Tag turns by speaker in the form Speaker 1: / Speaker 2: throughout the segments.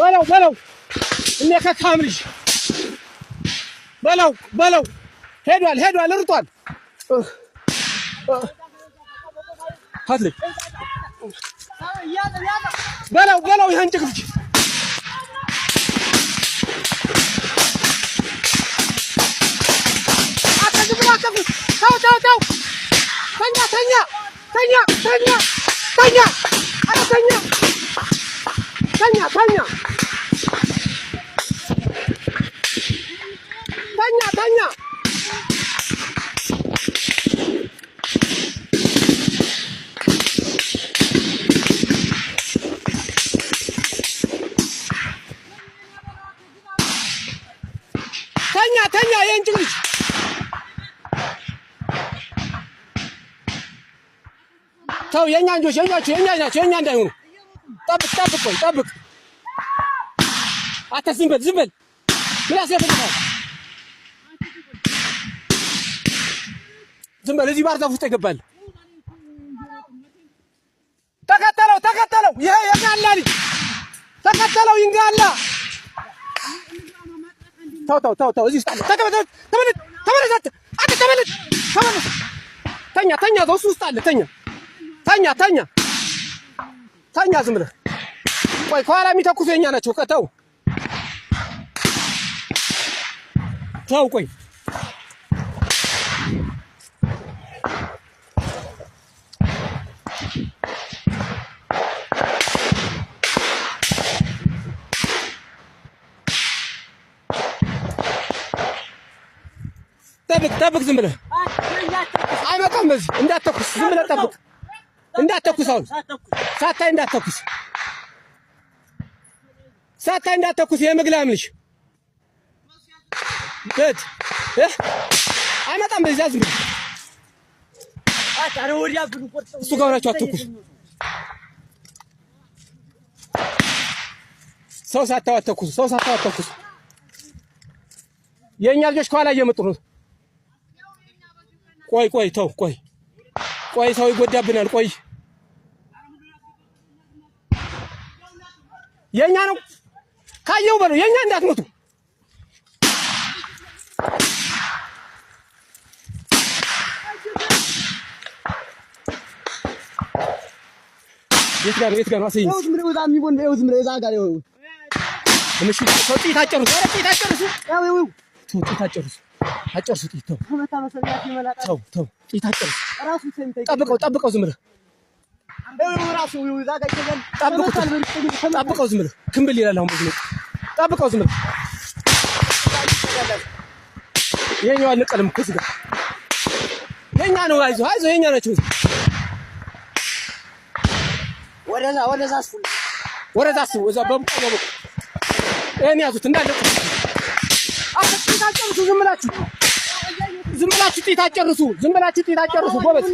Speaker 1: በለው በለው፣ እኔ ከካም ልጅ በለው በለው። ሄዷል ሄዷል፣ ርጧል። ሀትልኝ በለው በለው፣ ይህን ጭቅ ልጅ ተው ተው ተው፣ ተኛ ተኛ ተኛ ተኛ ተኛ፣ ኧረ ተኛ ተኛ ተኛ ተኛ ተኛ። ተኛ ተኛ። ይህን ጭቅ ልጅ ተው። የኛ ልጆች የኛቸው የኛ ናቸው፣ የኛ እንዳይሆኑ ጠብቅ ጠብቅ፣ ቆይ ጠብቅ። አንተ ዝም በል ዝም በል። ምን ያስለፈልፋል? ዝም በል። እዚህ ባህር ዛፍ ውስጥ ይገባል። ተከተለው ተከተለው። ይሄ የጋላ ልጅ ተከተለው። ይንጋላ ተው ተው ተው ተው። እዚህ ውስጥ አለ። ተመለስ ተመለስ ተመለስ። አንተ ተመለስ ተመለስ። ተኛ ተኛ። እዛው እሱ ውስጥ አለ። ተኛ ተኛ ተኛ ተኛ። ዝም ብለህ ቆይ። ከኋላ የሚተኩሱ የኛ ናቸው። ተው ተው ቆይ። ጠብቅ ጠብቅ። ዝም ብለህ አይመጣም። በዚህ እንዳትተኩስ። ዝም ብለህ ጠብቅ። እንዳትተኩስ። አሁን ሳታይ እንዳትተኩስ። ሳታይ እንዳትተኩስ። የምግላም ልጅ በት አይመጣም። በዚያ ዝም ብለህ እሱ ጋር ሆናችሁ አትተኩሱ። ሰው ሳታዩ አትተኩሱ። ሰው ሳታዩ አትተኩሱ። የእኛ ልጆች ከኋላ እየመጡ ነው። ቆይ ቆይ ተው ቆይ ቆይ፣ ሰው ይጎዳብናል። ቆይ የኛ ነው ካየው በለው የኛ እንዳትመቱ። የት ጋር ነው? የት ጋር ነው? አሳይኝ። እሺ ተው፣ ጥይት አጨርሱ። ኧረ ጥይት አጨርሱ። ተው፣ ጥይት አጨርሱ። አጨርሱ። ጥይት ተው ተው ተው፣ ጥይት አጨርሱ። ጠብቀው ጠብቀው፣ ዝም ብለህ ጠብቀው ጠብቀው፣ ዝም ብለህ ክንብል ይላል። አሁን በዚህ ጠብቀው፣ ዝም ብለህ ይኸኛው አልነቀልም እኮ እዚህ ጋር የኛ ነው። አይዞህ አይዞህ፣ የኛ ናቸው።
Speaker 2: ወደዛ ወደዛ እሱ
Speaker 1: ወደዛ እሱ እዛ በቡቃ በቡቃ ይሄን ያዙት እንዳለ። አንተ ጥይት አጨርሱ። ዝም ብላችሁ ዝም ብላችሁ ጥይት አጨርሱ። ዝም ብላችሁ ጥይት አጨርሱ። ጎበዝ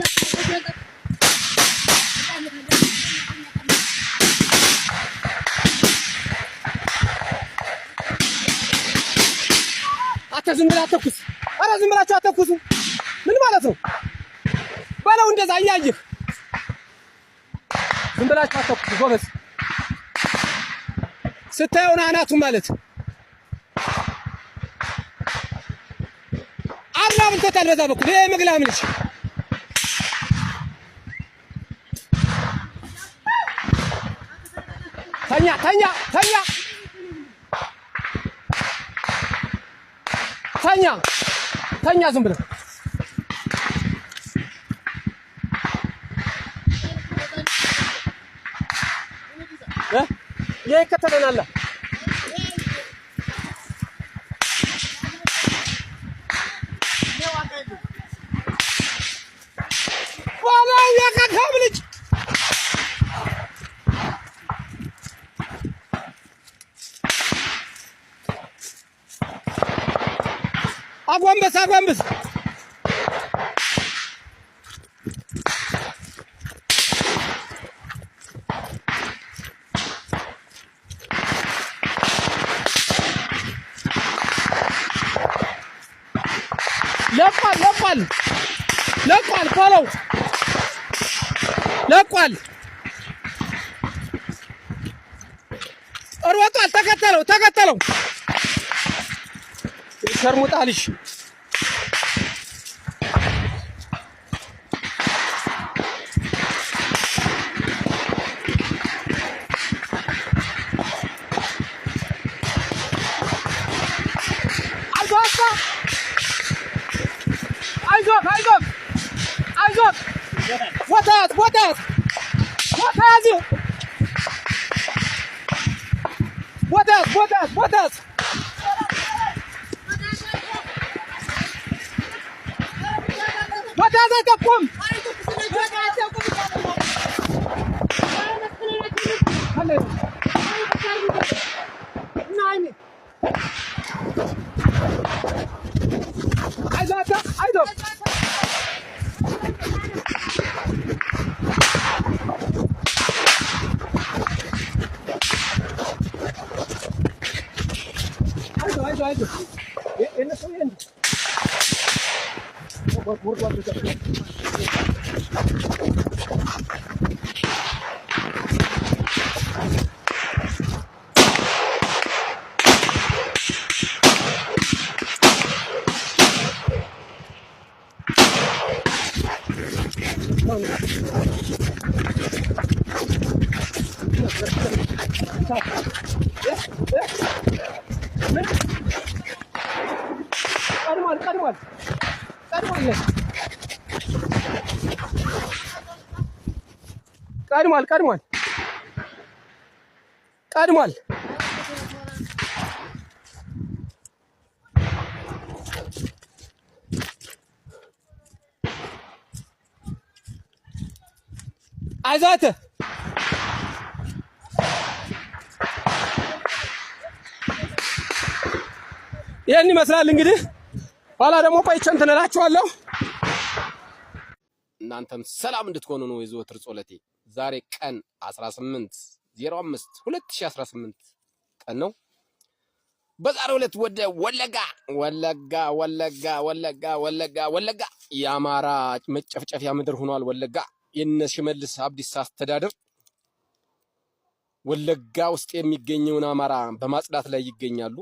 Speaker 1: አንተ ዝም ብለህ አተኩስ። ኧረ ዝም ብላችሁ አተኩሱ። ምን ማለት ነው? በለው እንደዛ እያየህ ዝም ብላችሁ አተኩሱ። ጎበዝ ስታየው አናቱ ማለት አላ ብልቶታል። በዛ በኩል ይሄ ምግላም ልጅ ተኛ ተኛ ተኛ ተኛ ተኛ ዝም ብለህ ይሄ ይከተለናል። በለው የከካም ልጅ አጎንብስ አጎንብስ። ለቋል ለቋል ለቋል በለው ለቋል። ሮጧል። ተከተለው ተከተለው። ሸርሙጣ ልጅ አይዞህ አይዞህ አይዞህ። ቦታ ያዝ ቦታ ያዝ ቦታ ያዝ ቦታ ያዝ ቦታ ያዝ ቦታ ያዝ። ቦታ ያዝ። አይጠቁም። አይዞህ አይዞህ። አይዞህ አይዞህ አይዞህ። የእነሱ ወርዷል። ቀድሟል ቀድሟል ቀድሟል ቀድሟል ቀድሟል ቀድሟል። አይዞህ ይህን ይመስላል እንግዲህ። ኋላ ደግሞ ቆይቼ እንትን እላችኋለሁ።
Speaker 3: እናንተም ሰላም እንድትሆኑ ነው የዘወትር ጸሎቴ። ዛሬ ቀን 18 05 2018 ቀን ነው። በዛሬው ዕለት ወደ ወለጋ ወለጋ ወለጋ ወለጋ ወለጋ ወለጋ የአማራ መጨፍጨፊያ ምድር ሆኗል። ወለጋ የነ ሽመልስ አብዲሳ አስተዳደር ወለጋ ውስጥ የሚገኘውን አማራ በማጽዳት ላይ ይገኛሉ።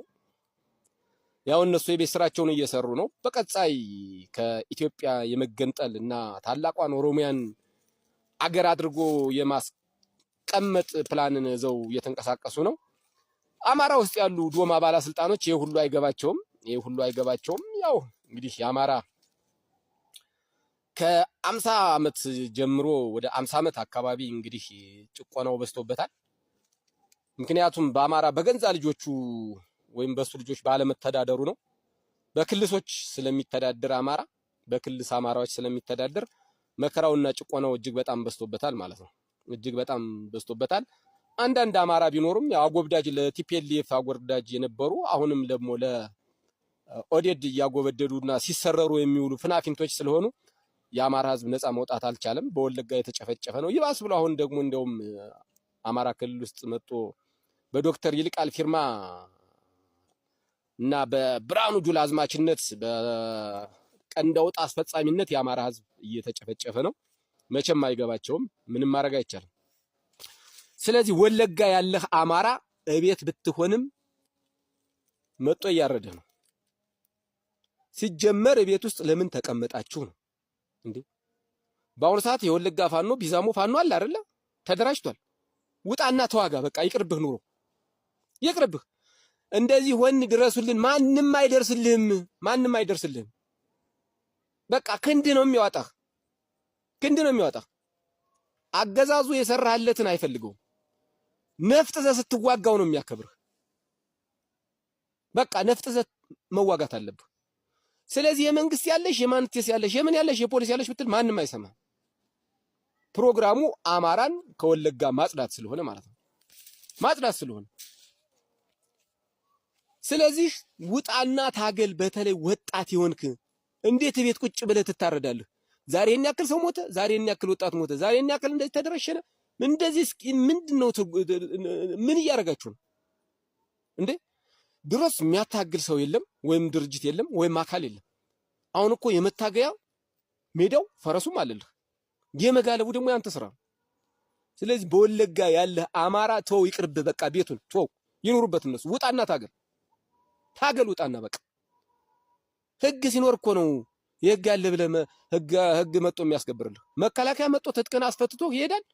Speaker 3: ያው እነሱ የቤት ስራቸውን እየሰሩ ነው። በቀጣይ ከኢትዮጵያ የመገንጠል እና ታላቋን ኦሮሚያን አገር አድርጎ የማስቀመጥ ፕላንን ይዘው እየተንቀሳቀሱ ነው። አማራ ውስጥ ያሉ ዶማ ባለስልጣኖች ይሄ ሁሉ አይገባቸውም። ይሄ ሁሉ አይገባቸውም። ያው እንግዲህ የአማራ ከ50 ዓመት ጀምሮ ወደ 50 ዓመት አካባቢ እንግዲህ ጭቆናው በዝቶበታል። ምክንያቱም በአማራ በገንዛ ልጆቹ ወይም በሱ ልጆች ባለመተዳደሩ ነው። በክልሶች ስለሚተዳደር አማራ በክልስ አማራዎች ስለሚተዳደር መከራውና ጭቆናው እጅግ በጣም በዝቶበታል ማለት ነው። እጅግ በጣም በዝቶበታል። አንዳንድ አማራ ቢኖሩም ያው አጎብዳጅ ለ TPLF አጎብዳጅ የነበሩ አሁንም ደግሞ ለኦዴድ እያጎበደዱና ሲሰረሩ የሚውሉ ፍናፊንቶች ስለሆኑ የአማራ ሕዝብ ነፃ መውጣት አልቻለም። በወለጋ የተጨፈጨፈ ነው። ይባስ ብሎ አሁን ደግሞ እንደውም አማራ ክልል ውስጥ መጥቶ በዶክተር ይልቃል ፊርማ እና በብርሃኑ ጁላ አዝማችነት በቀንድ አውጣ አስፈጻሚነት የአማራ ህዝብ እየተጨፈጨፈ ነው። መቼም አይገባቸውም። ምንም ማድረግ አይቻልም። ስለዚህ ወለጋ ያለህ አማራ እቤት ብትሆንም መጦ እያረደህ ነው። ሲጀመር እቤት ውስጥ ለምን ተቀመጣችሁ ነው እንዴ? በአሁኑ ሰዓት የወለጋ ፋኖ ቢዛሞ ፋኖ አለ አይደለ? ተደራጅቷል። ውጣና ተዋጋ። በቃ ይቅርብህ፣ ኑሮ ይቅርብህ። እንደዚህ ሆን ድረሱልን። ማንም አይደርስልህም። ማንም አይደርስልህም። በቃ ክንድ ነው የሚያወጣህ፣ ክንድ ነው የሚያወጣህ። አገዛዙ የሰራህለትን አይፈልገውም። ነፍጥ ይዘህ ስትዋጋው ነው የሚያከብርህ። በቃ ነፍጥ ይዘህ መዋጋት አለብህ። ስለዚህ የመንግስት ያለሽ የማንቴስ ያለሽ የምን ያለሽ የፖሊስ ያለሽ ብትል ማንም አይሰማም። ፕሮግራሙ አማራን ከወለጋ ማጽዳት ስለሆነ ማለት ነው፣ ማጽዳት ስለሆነ ስለዚህ ውጣና ታገል። በተለይ ወጣት የሆንክ እንዴት ቤት ቁጭ ብለህ ትታረዳለህ? ዛሬ ይሄን ያክል ሰው ሞተ፣ ዛሬ ይሄን ያክል ወጣት ሞተ፣ ዛሬ ይሄን ያክል እንደዚህ ተደረሸነ። እንደዚህ እስኪ ምንድነው? ምን እያደረጋችሁ ነው እንዴ? ድሮስ የሚያታግል ሰው የለም ወይም ድርጅት የለም ወይም አካል የለም። አሁን እኮ የመታገያ ሜዳው ፈረሱም አለልህ፣ የመጋለቡ ደግሞ ያንተ ስራ ነው። ስለዚህ በወለጋ ያለህ አማራ ተው፣ ይቅርብህ። በቃ ቤቱን ተው፣ ይኑሩበት እነሱ። ውጣና ታገል፣ ታገል፣ ውጣና በቃ። ህግ ሲኖር እኮ ነው የህግ ያለ ብለህ ህግ መጥቶ የሚያስከብርልህ። መከላከያ መጥቶ ትጥቅን አስፈትቶ ይሄዳል።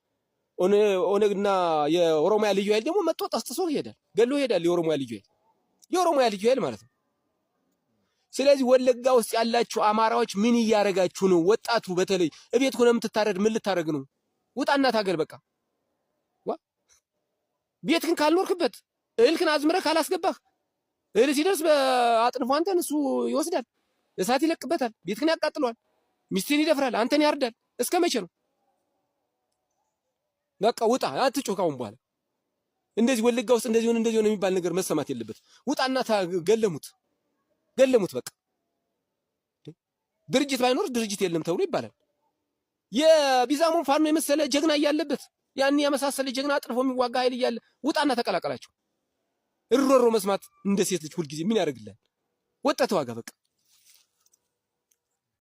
Speaker 3: ኦነግና የኦሮሚያ ልዩ ኃይል ደግሞ መጥቶ ጠስጥሶ ይሄዳል፣ ገሎ ይሄዳል። የኦሮሚያ ልዩ ኃይል፣ የኦሮሚያ ልዩ ኃይል ማለት ነው። ስለዚህ ወለጋ ውስጥ ያላችሁ አማራዎች ምን እያረጋችሁ ነው? ወጣቱ በተለይ እቤት ሆነ የምትታረድ ምን ልታረግ ነው? ውጣና ታገል በቃ። ዋ ቤትህን ካልኖርክበት፣ እህልህን አዝምረህ ካላስገባህ፣ እህል ሲደርስ በአጥንፎ አንተን እሱ ይወስዳል፣ እሳት ይለቅበታል፣ ቤትህን ያቃጥለዋል፣ ሚስትህን ይደፍራል፣ አንተን ያርዳል። እስከ መቼ ነው? በቃ ውጣ፣ አትጩህ ካሁን በኋላ። እንደዚህ ወለጋ ውስጥ እንደዚህ ሆነ እንደዚህ ሆነ የሚባል ነገር መሰማት የለበት። ውጣና ገለሙት፣ ገለሙት። በቃ ድርጅት ባይኖር ድርጅት የለም ተብሎ ይባላል። የቢዛሞን ፋኖ የመሰለ ጀግና እያለበት፣ ያን የመሳሰለ ጀግና አጥልፎ የሚዋጋ ኃይል እያለ ውጣና ተቀላቀላቸው። እሮሮ መስማት እንደ ሴት ልጅ ሁልጊዜ ምን ያደርግልሃል? ወጣ ተዋጋ በቃ።